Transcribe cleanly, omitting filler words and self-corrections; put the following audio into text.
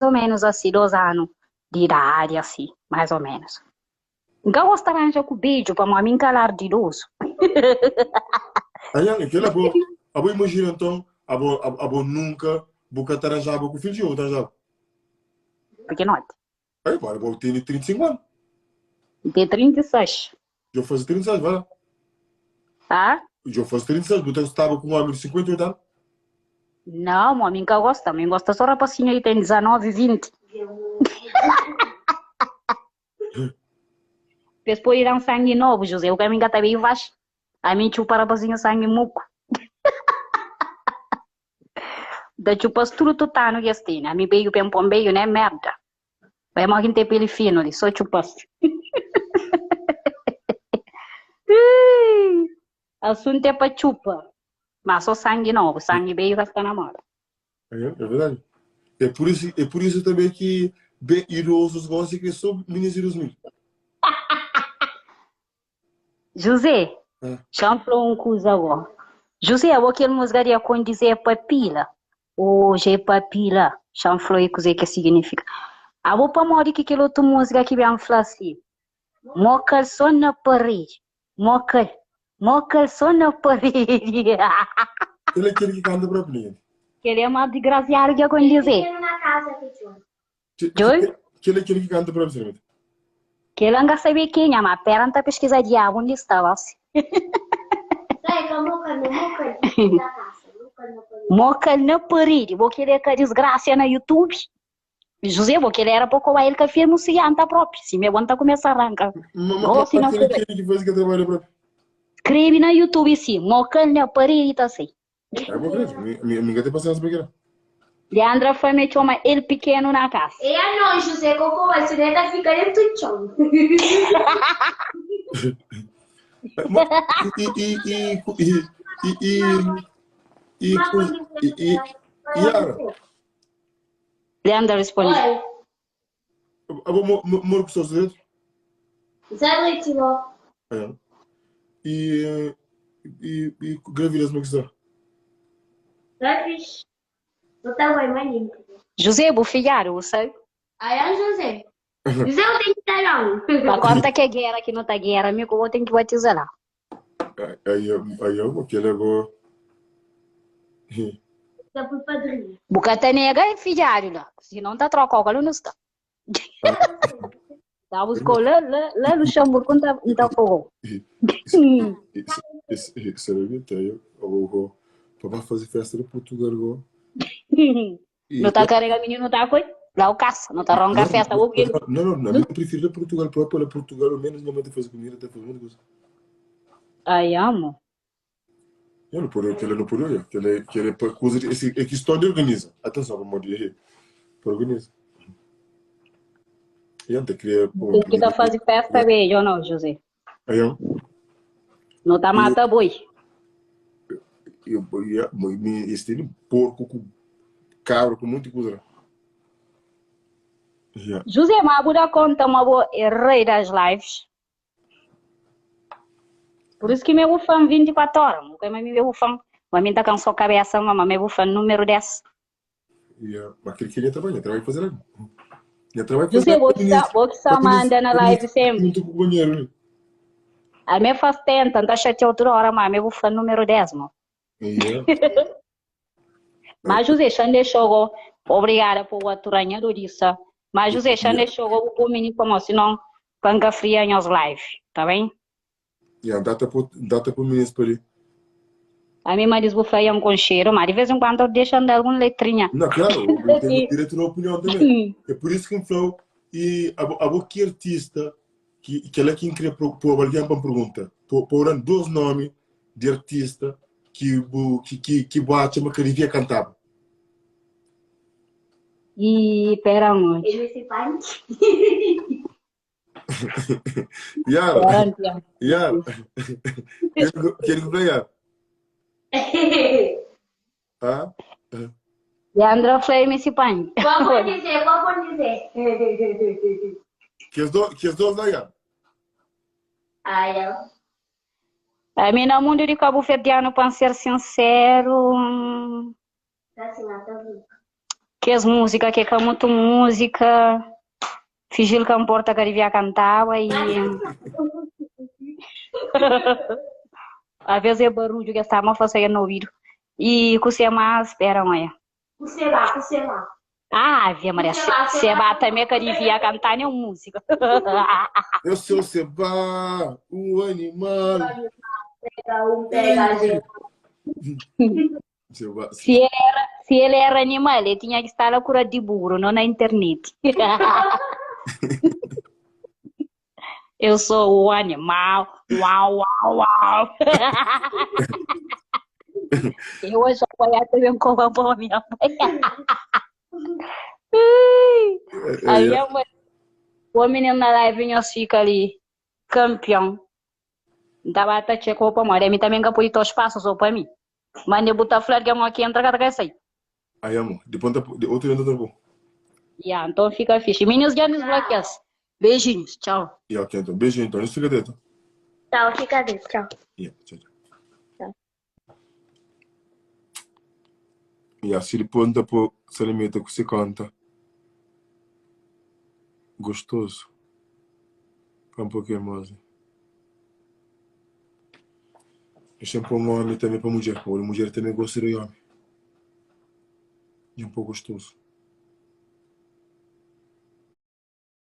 ou menos asi, 2 anu di idadi asi, mais ou menos. N ka gosta ranja ku bedju pamodi ami N ka lar di idozu. Ayan, e kela bo, abo imajina nton, abo, abo nunka bu ka ta ranjaba ku fidju ou bu ta ranjaba? Pikinoti. Ai, agora bo tene 35 anu. N ten 36. Djo faze 36, vai lá. Ah? Djo faze 36, bu ta staba ku un omi di 58 anu? Não, mo, mi ka gosta, mi gosta só rapacinho aí tem 19, 20. Pes pode dar um sangue novo, José. O caminho tá bem vasto. A mim chupa rapacinho sangue muco. Da chupas tudo tutano que es tem. A mim beio bem pombeio, né? Merda. Vai mal quem tem pele fino ali, só chupas. Assunto é pa chupa. Mas só sangue novo, sangue beio que está na moda. É, é verdade. É por isso, é por isso também que bem idosos gostam que só meninos de 2000. José, Ah. xa-m fla un kuza go. José, abo kel musga di akondize é pa pila? Oje é pa pila. Xa-m fla-u kuzê ke siginifika. Abo pamodi ki kel otu musga ki ben fla si, Mo-kal so na paredi, mo-kal, mo-kal so na paredi. Kel é kel ki kanta propi, nha gente. Kel é más digrasiadu ki akondize. Djobe. Kel é kel ki kanta propi, sinceramente. Kel-la N ka sabe kenha, ma pera N ta piskiza diabu undi sta gosi. Moka-l na paredi, bo kel-la é ka disgrasia na YouTube? José, bo kel-la era pa koba el ka firma si anta propi, si me bo N ta kumesa ranka gosi na Kel é kel ki faze kel trabadju propi. Skrebe na YouTube si, moka-l na paredi ta sai. Ai, bo krê, mi, mi, mi ka ten pasiénsia pa kila. Leandra fla ma e txoma el pikenu na kasa. E a no, José Koko bai se neta fika dentu txon. E, e, e, e, e, e, e, e, e, Yara, Leandra responde. Oi. abo mo, mo, mora ku seus direito? Zé Timo. É. E, e, e gravidez como é que está? Tá fixe. Tu tá bem, maninho. José, bu filhadu, bu sabe? Ai, ah, José. José, eu tenho talão. Pa konta ke gera ki no ta gera, mi ku bo ten ki batiza la. Aí, aí, eu, aquele agora. Tá por padrinho. Bu ka ta nega e fidjadu la, si non ta troka oka lu nu sta. Ta buskau la, la, la Luxemburgo, N ta, N ta fogau. Sinceramente, eu vou para fazer festa de Portugal agora. No ta karega mininu ta koi, la u kasa, no ta ronka festa, bo ki Não, não, não, eu prefiro de Portugal próprio, lá Portugal, ao menos minha mãe te faz comida, te faz muita coisa. Ai, amo. Eu não poderia, que ele não poderia, que ele, que ele é coisa de, esse, é questão de organiza. Atenção, como de, organiza. E antes queria, O que ta faze festa bejo ou não, José? Aí eu, No ta mata boi. eu, eu, eu, esse tem porco com cabra com muita coisa. Yeah. José, mas bu da conta, mas bo é rei das lives. Por isso que meu fã 24 horas. Porque mas meu fã, mas mim tá cansou a cabeça, mas meu fã número 10. Yeah. Mas aquele que ele trabalha, trabalha fazer algo. Ele trabalha José, vou que sa, vou que sa manda na live sempre. Muito com companheiro, né? A minha faz tenta, não tá chateado toda hora, mas meu fã número 10, mano. Yeah. Mas José, Xande chegou. Obrigada por aturar minha doriça. Mas José, Xande chegou, o menino como senão panca fria em live, tá bem? Yeah, data por data por mim para ali. A minha mãe diz que feia um com cheiro, mas de vez em quando eu deixo andar alguma letrinha. Não, claro, eu tenho direito na opinião também. É por isso que me falou, e a, a que artista, que, que ela é quem queria pôr alguém para pergunta, pôr dois nomes de artista que que que que bate, mas que devia cantar. E pera muito. MC Punch. Yara, Pera um Yara. Quero que Yara. Ah? Leandro falou MC Punch. Qual vou dizer? Qual vou dizer? Que os dois, que os dois lá, Yara. Ai, eu. A mim no mundo de Cabo Verdeano, para ser sincero, Tá assim, tá bem. Kes múzika ke ka mutu múzika, fijil ka nporta ka divia kantaba i a ves é barudju ke sta ma fase na obidu i kuse mas spera oia. Kuse lá, kuse lá. Ave Maria, Kuse lá, Seba também ka divia cantar nenhum música. Eu sou Seba, o animal. Pega um, pega gente. Seba, Se ele era, se ele era animal, ele tinha que estar na cura de burro, não na internet. Eu sou o animal. Uau, uau, uau. Eu hoje apoiar também com a minha mãe. A minha mãe, o menino na live nós fica ali, campeão. Dava ta checo pa mãe, mim também que pôr os passos só para mim. Mas eu botar flor que é aqui entra cada que sai. Aí, amor, depois de outro dia tá bom. Yeah, então fica fixe. Meninos já nos bloqueios. Beijinhos, tchau. Yeah, ok, então. Beijinho, então. Isso fica dentro. Tchau, fica dentro. Tchau. Yeah, tchau, tchau. Tchau. Yeah, se depois tá pôr se alimenta com se canta. Gostoso. Para um pouquinho mais. Eu sempre ponho um homem também para mulher. Olha, mulher também gosta de homem. E um pouco gostoso.